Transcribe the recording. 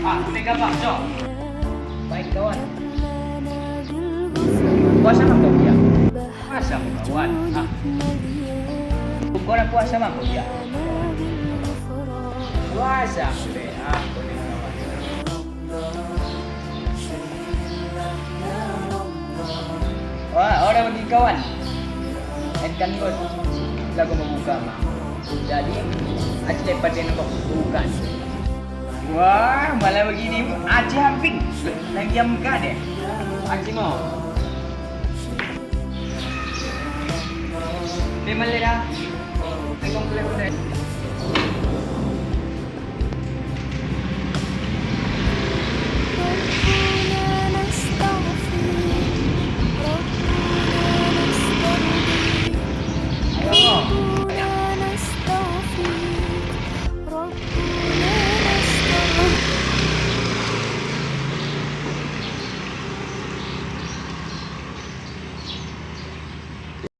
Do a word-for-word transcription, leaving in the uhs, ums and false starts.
Ah, boleh gambar, jom. Baik, kawan. Puasa mangkok dia. Puasa kawan. Ah. Bukan puasa mangkok dia. Puasa boleh. Ah, boleh kawan. Wah, orang bagi kawan. Kan kan ni lagu membuka mah. Jadi, aci lepas dia nampak bukan. Wah, malah begini aci hampir lagi yang muka deh. Aci mau. Memang dah.